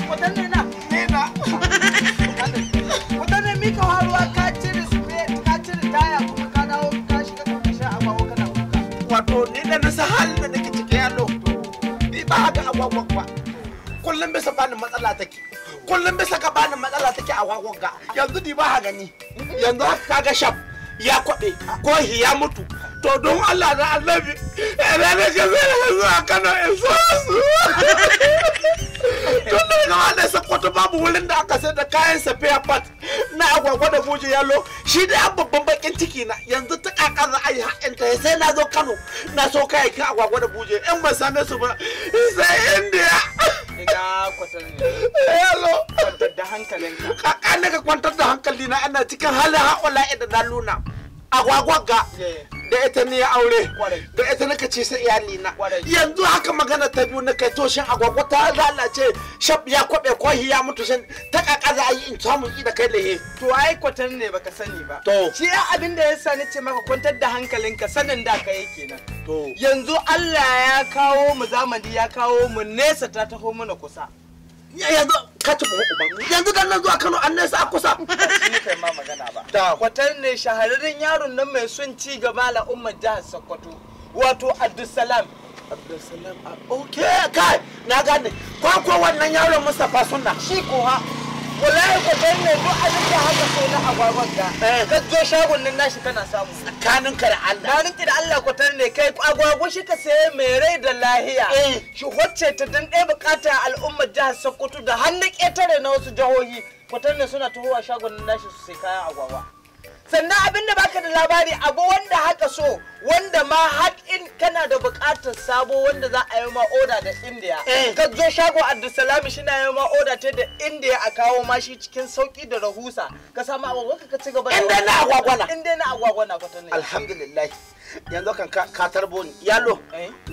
Kwatar ne na. Ni na. Kwatar ne mika haruwa ka cire ka cire taya kuma ka dawo ka shiga karkashin agwagwa kana kuka. Wato ni da na san halin da nake ciki yalo. Ni ba haka agwagwa ba. Kullum bisa bani matsala take. Kullum bisa ka bani matsala take agwagwa ga. Yanzu ni ba ha gani. Yanzu haka kaga shaf ya kwabe ko hi ya mutu. To don Allah da Annabi ina ne ka zai zuwa Kano in so su. Tun da gaba da Sokoto babu wurin da aka sayar da kayan spare part na agwagwa da buje yalo shi da an babban bakin ciki na yanzu ta kakar ra'ayi haɗin ta sai na zo Kano na so kayayyakin agwagwa da buje in ban same su ba sai India. Ina kwatar ne. Yalo. Kwantar da hankalinka. Kaka ne ka kwantar da hankali na ana cikin halin haƙula da na luna. Agwagwa ga da ita ne ya aure da ita naka ce sai iyali na yanzu haka magana ta biyu na kai toshin agwagwa ta lalace shaf ya kwabe kohi ya mutu shin ta kaka za a yi in samu da kai lehe. To ai kwatar ne baka sani ba. To shi abin da yasa ni ce maka kwantar da hankalinka sanin da kai kenan. To yanzu Allah ya kawo mu zamani ya kawo mu nesa ta taho mana kusa. Yanzu ka ci buhu uban yanzu dan nan zuwa Kano an nesa a kusa. Shi ne kai ma magana ba. Kwatar ne shahararren yaron nan mai son ci gaba al'ummar jihar Sokoto wato Abdulsalam. Abdulsalam, okay kai na gane ko ko wannan yaron Mustapha Sunna. Shi ko ha wallahi kwatar ne duk abin da haka so na agwagwan ga ka zo shagon nan nashi kana samu. Tsakaninka da Allah. Na rinki da Allah kwatar ne kai agwagwa shi ka saye mai rai da lahiya. Shi wacce ta dan ɗaya bukata al'ummar jihar Sokoto da har na ƙetare na wasu jihohi kwatar ne suna tahowa shagon nan nashi su sai kayan agwagwa. Sannan abin da baka da labari abu wanda haka so wanda ma har in kana da bukatar sabo wanda za a yi ma oda da India. Ka zo shago Abdulsalam shi na yi ma oda ta da India a kawo ma shi cikin sauki da rahusa ka samu agwagwa ka ci gaba da inda na agwagwana inda na agwagwana kwatanni. Alhamdulillah yanzu kan ka tarbo ni yalo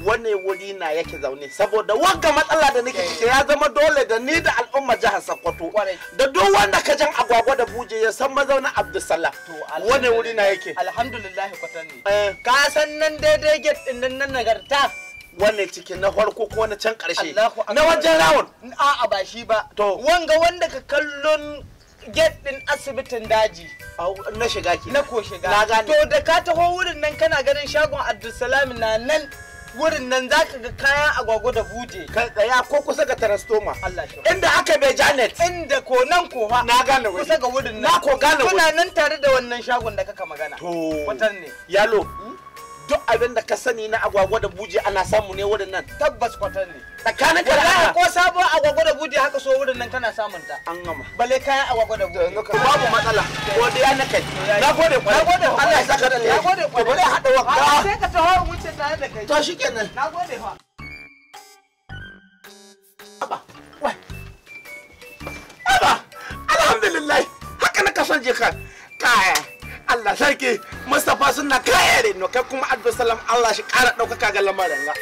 wane wuri na yake zaune saboda wagga matsala da nake ciki ya zama dole da ni da al'umma jihar Sokoto da duk wanda ka jan agwagwa da buje ya san mazaunin Abdulsalam. Wane wuri na yake? Alhamdulillah kwatanni. Ka san nan daidai gate din nan na nagarta. Wanne cikin na farko ko na can karshe? Na wajen rawun? A'a ba shi ba. To wanga wanda ka kallon gate din asibitin daji. Na shiga ke. Na ko shiga. Na gane. To da ka taho wurin nan kana ganin shagon Abdulsalam na nan wurin nan zaka ga kayan agwagwa da buje. Kai tsaya ko kusa ga transformer. Allah shi. Inda aka bai Janet. Inda ko nan ko fa. Na gane wuri. Kusa ga wurin nan. Na ko gane wuri. Kuna nan tare da wannan shagon da kaka magana. To. Watan ne. Yalo. Duk abin da ka sani na agwagwa da buje ana samu ne wurin nan. Tabbas kwatan ne. Tsakanin ka da Allah ko sabo agwagwa da buje haka so wurin nan kana samun ta. An gama. Bale kayan agwagwa da buje. Babu matsala. Godiya na kai. Na gode kwarai. Na gode. Allah ya saka da alheri. Na gode kwarai. To bari haɗa wakka. Sai ka taho wuce tare da kai. To shikenan. Na gode fa. Aba. Wai. Aba. Alhamdulillah. Haka na kasance ka. Kaya. Allah sarki Mustapha suna kayare no kai kuma Abdulsalam Allah shi ƙara ɗaukaka ga lamarin ga.